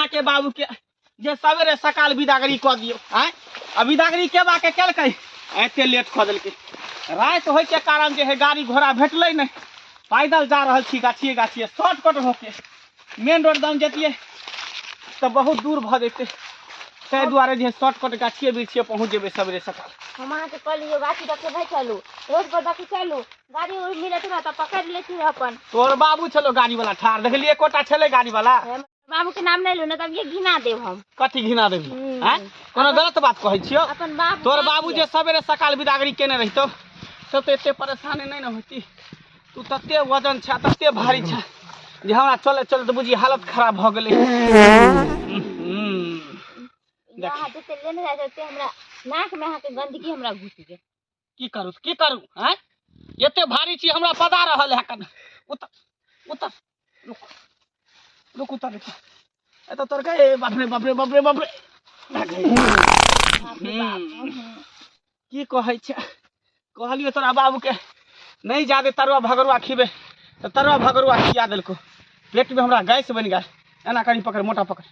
अहाँके बाबूके जे सवेरे सकाल विदागरी कऽ दियौ। आँय, आ विदागरी केबाके केलकै, एते लेट कऽ देलकै। राति होइके कारण जे है गाड़ी घोड़ा भेटलै नहि, पैदल जा रहल छी गाछिए गाछिए शॉर्टकट होके। मेन रोड दम जतियै तऽ बहुत दूर भऽ जेतै, ताहि दुआरे जे शॉर्टकट गाछिए बिछिए पहुँच जेबै सवेरे सकाल। हम अहाँके कहलियै गाछी देखै नहि चलू, रोड पर देखै चलू, गाड़ी उड़ी मिलत ने तऽ पकड़ि लेती अपन। तोहर बाबू छलो गाड़ी वाला ठाढ़, देखलियै एकोटा छलै गाड़ी वाला? बाबू के नाम नहि लू ने तब ये घिना देब हम। कथी घिना देबही? आँय, कोनो गलत बात कहै छियौ? अपन बाप तोहर बाबू जे सवेरे सकाल विदागरी केने रहितौ तब तऽ एते परेशानी नहि ने होती। तू तते वजन छै, तते भारी छै जे हमरा चले चले तऽ बुझी हालत खराब भऽ गेलै। अहाँ जते लेने जाइ छै ओते हमरा नाक में अहाँके गंदगी हमरा घुसि गेल। की करू की करू? आँय, एते भारी छी हमरा पता रहल है कन। उतर उतर, रुक रुक, उतर रुक। एतऽ तोर के बाप रे बाप रे बाप रे बाप रे। की कहै छै, कहलियो तोरा बाबूके नहीं जादे तरुआ भगरुआ खिबे तऽ तरुआ भगरुआ खिया देलको, पेटमे हमरा गैस बनि गेल। एना करी पकड़, मोटा पकड़,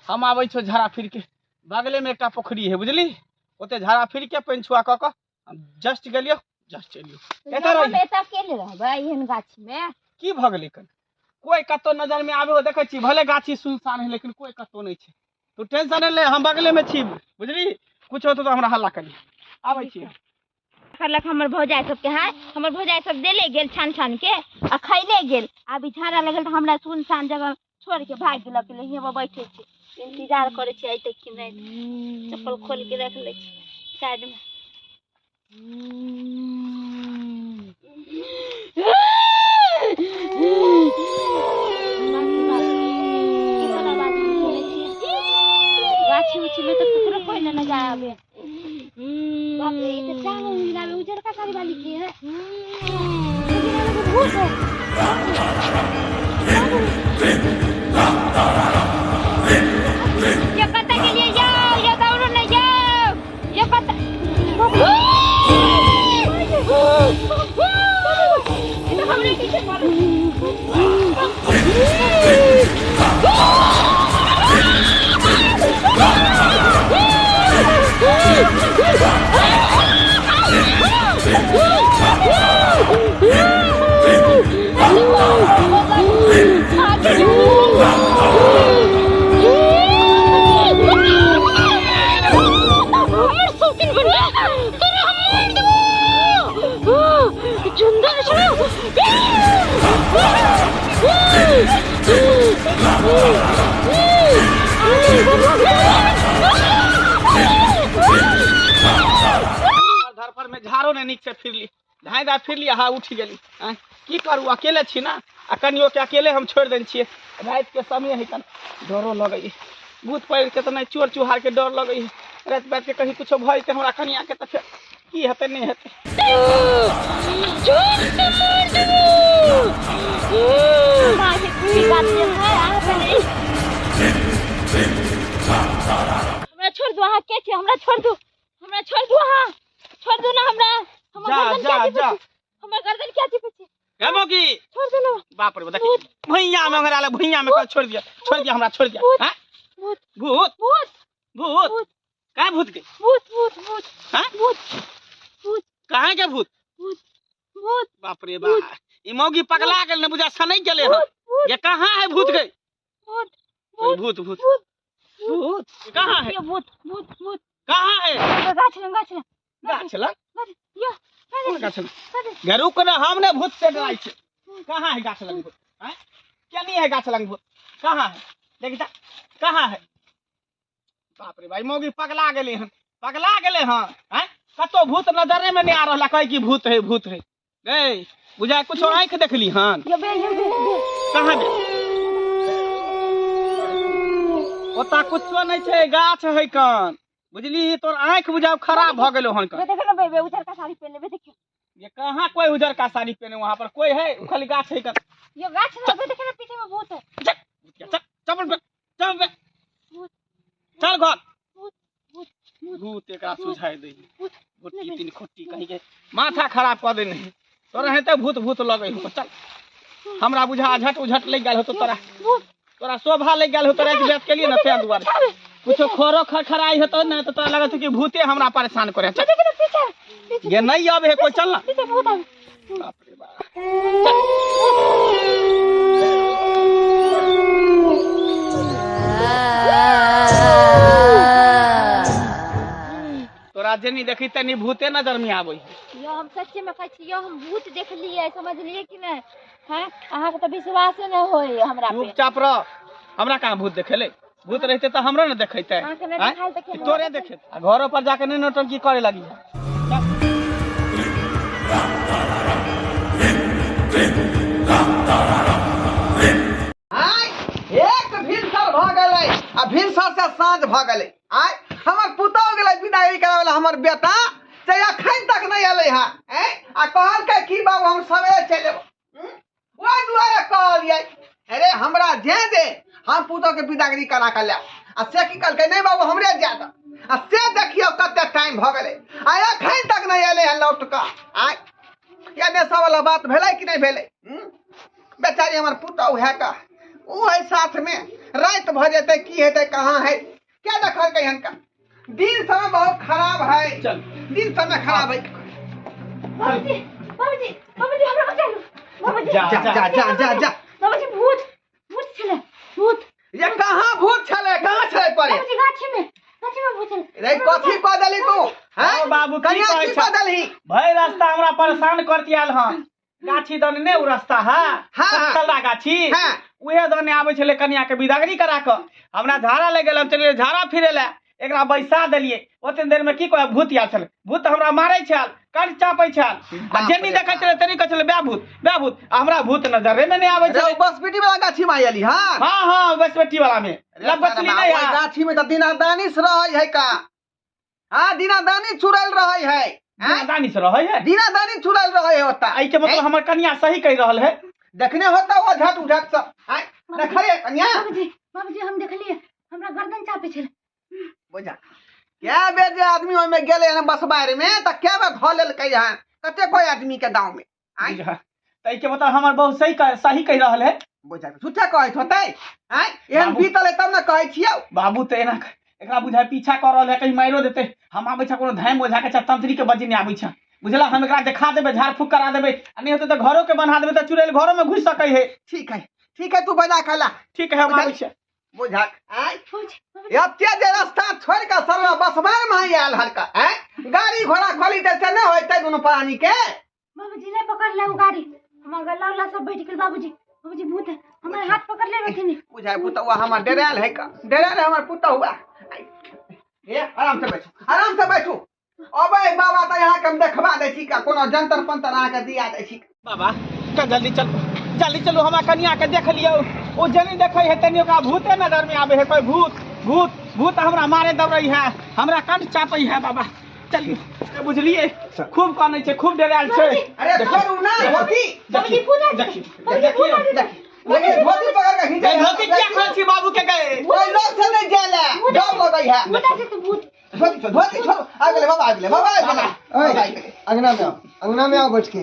हम आबै छौ झाड़ा फिर के। बगलेमे एकटा पोखरी है बुझली, ओते झाड़ा फिर के पानि छुआ कऽ कऽ हम जस्ट गेलियो जस्ट एलियो। एतऽ हम रही। एतऽ अकेले रहबै एहन गाछी में? की भऽ गेलै कन, कोइ कतौ नजर में आबे देखै छी, भले गाछी सुनसान है लेकिन कोइ कतौ नहि छै। तू टेंशन नहि ले, हम बगले में छी बुझली, कुछ होतौ तऽ हमरा हल्ला करी, आबै छी। करलक हमर भौजाइ सबके, है हमर भौजाइ सब देले गेल छान छान के आ खैले गेल। आब ई झाड़ा लगल तऽ हमरा सुनसान जगह छोड़ के भागि गेल। अकेले हियाँ बैठे छी, इंतजार करै छी अयतै कि नहि। चप्पल खोल के रख लै छी साइड में। गाछी उछी में तो ककरो कोई न नजर आवे। बाप रे, ये तो टांग हिलावे उजर का साड़ी वाली के है, लेकिन भूत है। ये कत्ता के लिए जाओ, ये दौड़ो नहीं जाओ, ये कत्ता। ये तो हमरे पीछे पड़ो। हमर शौकीन बन तोरा हम मार देबो। जिंदा छौ। धरफड़ में झाड़ो नहि नीक से फिरली, धाँइ धाँइ फिरली, हाँ उठि गेली। आँय, की करू, अकेले छी ना, आ कनियो के अकेले हम छोड़ि देने छियै। राति के समय है, कन डरो लगै, भूत पड़ि के तऽ नहि, चोर चुहार के डर लगै है। राति बात के कहीं कुछो भऽ जेतै हमरा कनिया के तऽ फेर की हेतै नहि हेतै। हमरा छोड़ दू, अहाँ के छी? हमरा छोड़ दू, हमरा छोड़ दू, अहाँ छोड़ दू ना हमरा। हमर जा, गर्दन जा, क्या चिपै जा। छै? हमर गर्दन क्या चिपै छै? हे मौगी, छोड़ दू ना। बाप रे, देखी भुइयां में ओंघरा ले, भुइयां में कह, छोड़ दिया, छोड़ दिया हमरा, छोड़ दिया। भूत, हाँ? भूत, भूत, भूत, भूत, भूत। का भूत के? भूत, भूत, भूत, हाँ? भूत, भूत। कहाँ के भूत? भूत, भूत। बाप रे बाप, ई मौगी पगला गेल ने बुझा सनक गेलै हन। भूत, भूत। ये कहाँ है भूत के? भूत, भूत, भूत, भूत, भूत, भूत। कहाँ है? ये भूत, भूत, भूत। कहाँ है? गाछ लग, गाछ लग। गाछ लग? गाछ, यो, कोन गाछ लग? गाछ। गे रुक ना, हम ने भूत से डराइ छी। कहाँ है गाछ लग भूत? हैं? क्या नहीं है गाछ लग भूत? कहाँ है? देख जा, कहाँ है? बाप रे भाई, मौगी पगला गेलै हन, पगला गेलै हन। हैं? कतौ भूत नजरे में नहीं आ रहला, कहै कि भूत है, भूत है। गए बुझाय कुछो आँखि देखली हन। यो बे, यो बे, बे। कहाँ बे? ओता कुछो नहीं छै, गाछ है कन बुझली, तोर आँखि बुझाव खराब भऽ गेलो हन कन। बे देखो ना बे, बे उजर का साड़ी पहनले, बे देखियो। ये कहाँ कोई उजर का साड़ी पहने, वहाँ पर कोई है, खाली गाछ है कन। यो गाछ है, बे देखो ना पीछे में भूत है। चल, चल, चल, चल, चल, बे। भूत। चल घर। भूत, भूत, भूत। भूत एकरा सुझाय दै। भूत। भूत तीन खोटी कहीं के माथा खराब कऽ देने है। तोरा हेतै भूत भूत लगै हो। चल, हमरा बुझा झट उझट लागि गेल होतो तोरा। भूत, तोरा शोभा लागि गेल हो तो राति बेत केलिए ना तें दुआरे कुछो खोरो खरखराई हेतो ने तो तोरा लगत कि भूते हमरा परेशान करे। चल ये नहीं आवे है कोई, चल ना। बाप रे बाप। तोरा जेनी देखी तनी भूते नजर में आवे। यो हम सच्चे में कहै छी, यो हम भूत देखलिए, समझलिए कि नहीं? हैं, अहाँके तऽ विश्वासे नहि होय हमरा पे। चुपचाप रह, हमरा कहाँ भूत देखेले? भूत रहते तऽ हमरो ने देखेते। अहाँके नहि देखायल तऽ केना? तोरे देखे। आ घरो पर जाके नहि नौटंकी करे लगी। एक भिनसर भऽ गेलै आ भिनसर से साँझ भऽ गेलै। आय हमर पुतहु गेलै विदाई कराबै हमर बेटा से अखन तक नहि एलै हँ। आ कहलकै की बाबू हम सवेरे चलि एबौ। ओहि दुआरे कहलियै अरे हमरा जे दे हम पुतहु के विदागरी करा के लायब। आ से की कहलकै नहि बाबू हमरे जाय दऽ। आ से देखियौ कते टाइम भऽ गेलै आ अखन तक नहि एलै हँ लौट कऽ। आय या नेशा वाला बात भेलै कि नहि भेलै? बेचारी हमर पुतहु है का ओ है साथ में, राति भऽ जेतै की हेतै कहाँ है क्या देखलकै हन का। दिन समय बहुत खराब है। चल दिन समय खराब है। बाबूजी बाबूजी बाबूजी हमरा बचा लू। बाबूजी जा जा जा जा जा जा। बाबूजी भूत भूत छलै भूत। ये कहाँ भूत छलै? कहाँ छलै परे? बाबूजी गाछी में, गाछी में भूत छलै। रे कथी कऽ देली तू? हैं बाबू की कनिया कहै की छह? कऽ देलही? भई रास्ता हमरा परेशान करती आयल हन। गाछी दने ने उ रास्ता है, हाँ। सत्तला गाछी, हाँ। उहे दने आबै छलै कनिया के विदागरी करा कऽ। हमरा झाड़ा लग गेल, हम चलियै झाड़ा फिरे लए, एकरा बैसा देलियै। ओते देर में की कहै भूत आयल छलै, भूत हमरा मारै छल, कंठ चापै छल। आ जेनी देखै छलै तेनी कहै छलै बे भूत बे भूत। आ हमरा भूत नजरे में नहि आबै रे छलै। बस बेटी वाला गाछी में आयली? हाँ हाँ हाँ बसबेटी वाला में लबगछली नहीं है। गाछी में तऽ दिनादानी से रहै है का? हाँ दिनादानी चुड़ैल रहै है। दिनादानी से रहै है, दिनादानी चुड़ैल रहै है ओतऽ। एहि के मतलब हमर कनिया सही कहि रहल है। देखने होता वो झट उझट सब। देखलिए कनिया? बाबूजी बाबूजी हम देखलिए हमरा गर्दन चापै छलै। बुझा कै बेर जे आदमी ओहिमे गेलै हन बसबारि में तऽ कै बेर धऽ लेलकै हन कतेको आदमी के गाँव में। बुझा तऽ एहि के मतलब हमर बहुत सही सही कहि रहल है। बुझा झूठे कहैत होतै? आँय एहन बाबू। बीतल है तब ने कहै छियौ। बाबू तऽ एना एकरा बुझाय पीछा कऽ रहल है, कहीं मारियो देतै। हम आबै छै कोनो धाम ओझा के तंत्री के बजने आबै छै, बुझला? हम एकरा देखा देबै, झाड़ फूक करा देबै, आ नहि हेतै तऽ घरो के बन्हा देबै तऽ चुड़ैल घरो में घुसि सकै है। ठीक है ठीक है तू बजा के ला। ठीक है हम आबै छै। बुझा आँय एते जे रास्ता छोड़ि कऽ सरवा बसबार में आयल हल्का। आँय गाड़ी घोड़ा खोली तऽ से नहि होइतै दुनू प्राणी के। बाबूजी नहि पकड़ले ओ गाड़ी, हमर गला उला सब बैठ गेल। बाबूजी बाबूजी भूत है, हमर हाथ पकड़ले रहथिन। बुझाय पुतहुआ हमर डरायल है का, डरायल है हमर पुतहुआ। ए आराम से बैठू, आराम से बैठू। अबै बाबा तऽ अहाँके हम देखबा दै छी का कोनो जंतर पंतर अहाँके दिया दै छी। बाबा चल जल्दी चलू, जल्दी चलू, हमरा कनिया के देख लियौ। ओ जनी देखै है तनी ओकरा भूते नजर में आबै है। कोई भूत भूत भूत हमरा मारे दौड़ै है, हमरा कंठ चापै है। बाबा चलियो, बुझलिए खूब कानै छै, खूब डरायल छै। अरे छोड़ू ना धोती। बाबूजी भूत आ देखी देखी देखी धोती पकड़ के खींचे। धोती किया खोल छी बाबू के गए? कोई लोग से नहीं जाले, डर लगै है। भूत आ जेतै भूत। धोती छोड़, धोती छोड़। आ गेलै बाबा, आ गेलै बाबा, आ गेलै। बाबा, आ गेलै। अंगना में आओ, अंगना में आओ बैठ के।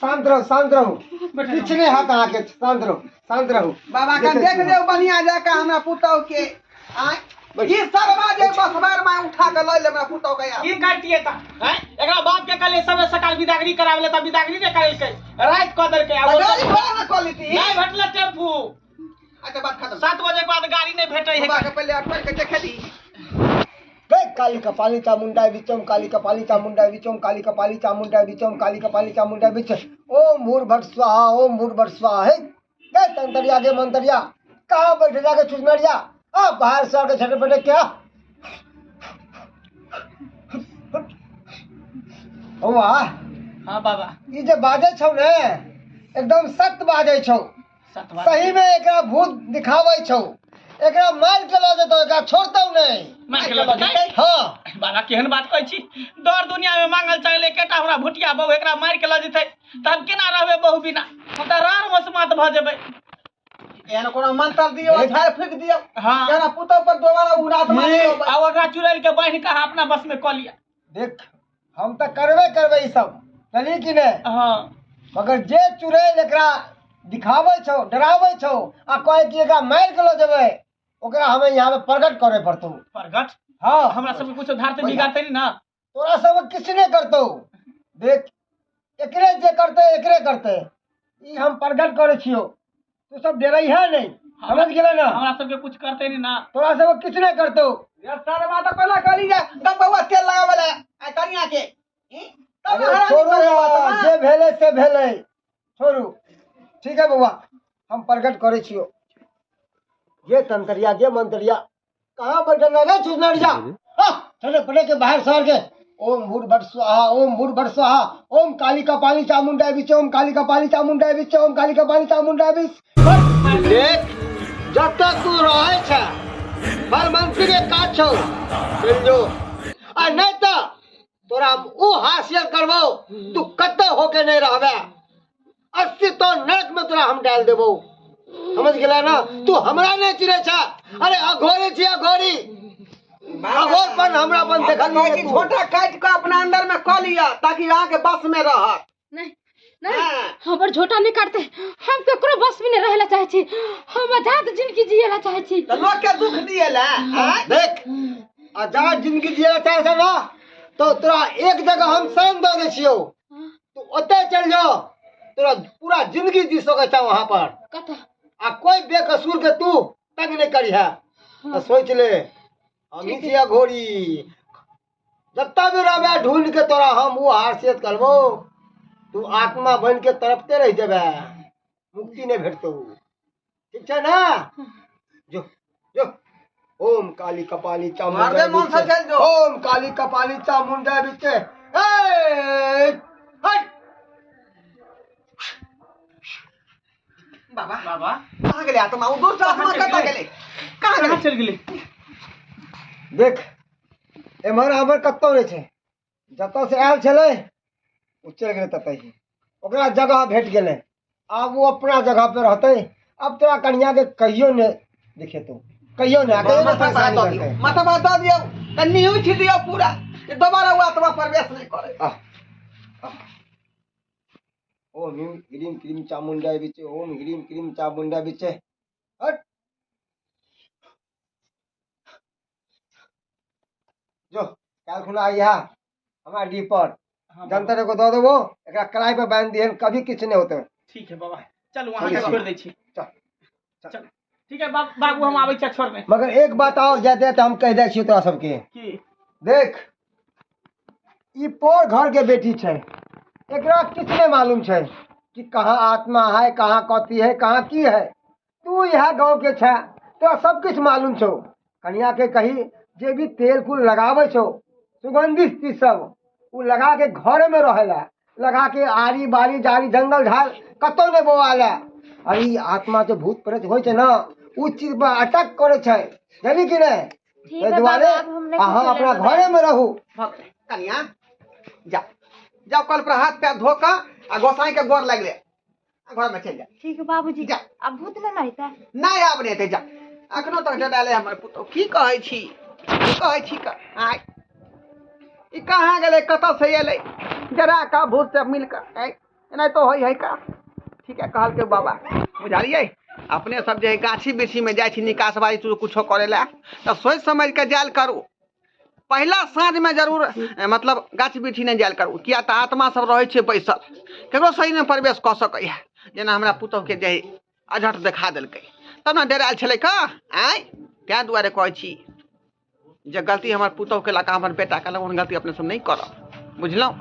शांत रहो, शांत रहो, किछु नहि हैत अहाँके, शांत रहो, शांत रहो। बाबा के देख लियौ बढ़िया जकाँ हमरा पुतहु के। आँय ई सरवा जे बसबार में उठा के लऽ ले हमरा पुतहु के। की करतियै तऽ? आँय एकरा बाप के कहलियै सबे सकाल विदागरी कराबै लए तऽ विदागरी नहि करेलकै, राति कऽ देलकै। आ गाड़ी घोड़ा ने कऽ लेती। नहि भेटलै टेम्पू। अच्छा बात खत्म। 7 बजे के बाद गाड़ी नहि भेटै है। बाबा के पहिले अटकल के देखे दी। गए काली कपाली चामुंडा विचम, काली कपाली चामुंडा विचम, काली कपाली चामुंडा विचम, काली कपाली चामुंडा विचम। ओम भूर भट स्वाहा, ओम भूर भट स्वाहा। हे गए तंतरिया गे मंतरिया, कहाँ बैठे जाके चुनरिया? आ बाहर से आके छटपटे क्या? वाह। हाँ बाबा ई जे बाजै छौ ने एकदम सत्य बाजै छौ। सही में एकरा भूत दिखाबै छौ, एकरा मारि के लऽ जेतौ, एकरा छोड़तौ नहि। मारि के लऽ जेतै? हाँ। बाबा केहन बात कहै छी, दर दुनिया में मांगल चाहले एकेटा हमरा भुटिया बहु, एकरा मारि के लऽ जेतै तऽ हम केना रहबै बहु बिना? हम तऽ रार मसमात भऽ जेबै। एहन कोनो मंत्र दियौ, झाड़ फूक दियौ। हाँ। एहन पुतहु पर दोबारा उड़ा दियौ। आ ओकरा चुड़ैल के बान्हि कऽ अपना बस में कऽ लिअ। देख हम तऽ करबे करबै ई सब, चली कि नहि? हाँ। मगर जे चुड़ैल एकरा दिखाबै छौ, डराबै छौ आ कहै कि एकरा मारि के लऽ जेबै, ओकरा हमें यहाँ पे प्रकट करे पड़तौ। प्रकट? हाँ। हमरा सबके कुछो धारते बिगाड़ते नहीं ना? तोरा सब किछु नहि करतौ। देख, एकरे जे करते एकरे करते, ई हम प्रकट करै छियौ, तू सब डरै है नहीं, समझ गेलै ना? हमरा सबके कुछ करते नहीं ना? तोरा सब किछु नहि करतौ। ये सरवा तऽ पहिले कहली जे गबौआ तेल लगाबै लए आ कनिया के ई? तब ने अरे हरामी छोड़ू करबै यार, आत्मा। जे भेलै से भेलै, छोड़ू। ठीक है बौआ, हम प्रकट करै छियौ। ये तंतरिया, ये मंतरिया, कहाँ बैठल रह रे चुनरिया? चले पड़े के बाहर शहर के। ओम भूर भट स्वाहा, ओम भूर भट स्वाहा, ओम काली कपाली चामुंडा विच, ओम काली कपाली चामुंडा विच, ओम काली कपाली चामुंडा विच। देख, जब तक तू रहे छे बलमंत्री के काज छौ, चल जो, आ नहीं तो तोरा हम ऊ हासिल करबो, तू कतौ होके नहीं रहबे, 80 तो नरक में तोरा हम डाल देबो, समझ गेला ना? तू हमरा नहीं चिन्है छे। अरे अघोरी छी, अघोरी, अघोर पन हमरा पन देखल कहै छी झोटा काटि कऽ अपना अंदर में कऽ लिअ ताकि अहाँके बस में रहत। नहीं नहीं, हाँ। हमर झोटा नहीं काटते, हम केकरो बस में नहीं रहेला चाहे छी, हम आजाद जिंदगी जिएला चाहे छी। तऽ लोक के दुख दिए ला, आँय? देख, आजाद जिंदगी जिएला चाहे छे ना, तो तोरा एक जगह हम शरण दऽ दै छियौ, तू ओतय चल जाओ, तोरा पूरा जिंदगी जी सकै छौ वहाँ पर। कतऽ? आ कोई बेकसूर के तू तंग नहीं करी है। तो सोच ले, हम ही छियै घोड़ी, जत्ता भी रहबे ढूंढ के तोरा हम वो हासियत करबो, तू आत्मा बन के तड़पते रह जेबे, मुक्ति नहीं भेटतौ, ठीक छै ना? जो जो, ओम काली कपाली चामुंडा मार दे मन से विचे। चल जो। ओम काली कपाली चामुंडा विचे। ए, हट। बाबा, बाबा, कहाँ गेलै आत्मा? ओ दुष्ट आत्मा कतऽ गेलै? कहाँ कहाँ गेलै? चलि गेलै? देख, एम्हर आम्हर कतौ नहि छै, जतऽ से आयल छलै ओ चलि गेलै ततऽ ही, ओकरा जगह भेट गेलै, आब ओ अपना जगह पे रहतै। अब तोरा कनिया के कहियो नहि दिखेतौ, कहियो नहि, कहियो नहि माथा परेशानी दऽ दियौ, करतै। माथा भात दऽ दियौ, कनि उठि दियौ पूरा, जे दोबारा ओ आत्मा प्रवेश नहि करै। आह, आह। ओम ह्रीं क्रीम क्रीम चामुंडा विचे, ओम ह्रीं क्रीम चामुंडा विचे। हट जो, काल्हि खुना आइहा हमरा डीह पर, हाँ, जनता को दऽ देबो, एकरा कलाई पर बांधि दिहन, कभी किछु नहि होतै। ठीक है बाबा, चलू अहाँके चल। छोड़ि दै छी। चल, चल, ठीक है बाबू, हम आबै छी छोड़ने। मगर एक बात और जाते जाते हम कहि दै छियौ तोरा सबके। की? देख, ई पोर घर के बेटी छै, एकरा किछु नहि मालूम छै कि कहाँ आत्मा है, कहाँ कथी है, कहाँ की है। तू इएह गाँव के छै, तोरा सब किछु मालूम छौ। कनिया के कही जे भी तेल कुल लगाबै छौ, सुगंधित चीज सब, उ लगा के घरे में रहेला, लगा के आरी बारी जारी जंगल झाड़ कतौ नहि बौआला। अरे ई आत्मा जो भूत प्रेत होइ छै ना, उ चीज पर अटैक करै छै, जानी कि नहि? ठीक एहि है दुआरे बाबा, आब हम नहि अहाँ कुछो अपना लेबै। घरे में रहू। भऽ गेलै। कनिया जाओ, जाओ कल पर हाथ पैर धो कऽ आ गोसाई के गोर लागि ले, आ घर में चलि जा। ठीक है बाबूजी, जा। आब भूत नहि ने अयतै? नहि, आब नहि एतै, जा। अखनो तक डराले हमर पुतहु। की कहै छी, की कहै छी क आय ई कहाँ गेलै, कतऽ से एलै? जरा का भूत से मिल कऽ आय, एना तो होइ है का? ठीक है कहलकै बाबा, बुझलियै? अपने सब जे गाछी बिरछी में जाइ छी निकासबारी तू कुछो करै लए, तऽ सोचि समझि कऽ जायल करू। पहिला साँझमे जरूर मतलब गाछ बिरछी नहि जायल करू, किया तऽ आत्मा सब रहै छै बैसल, ककरो शरीरमे प्रवेश कऽ सकैए। जेना हमरा पुतहुके जे अझट देखा देलकै तब ने डरायल छलै का आँय। ताहि दुआरे कहै छी जे गलती हमर पुतहु केलक, हमर बेटा केलक, ओहन गलती अपने सब नहि करब, बुझलहुँ?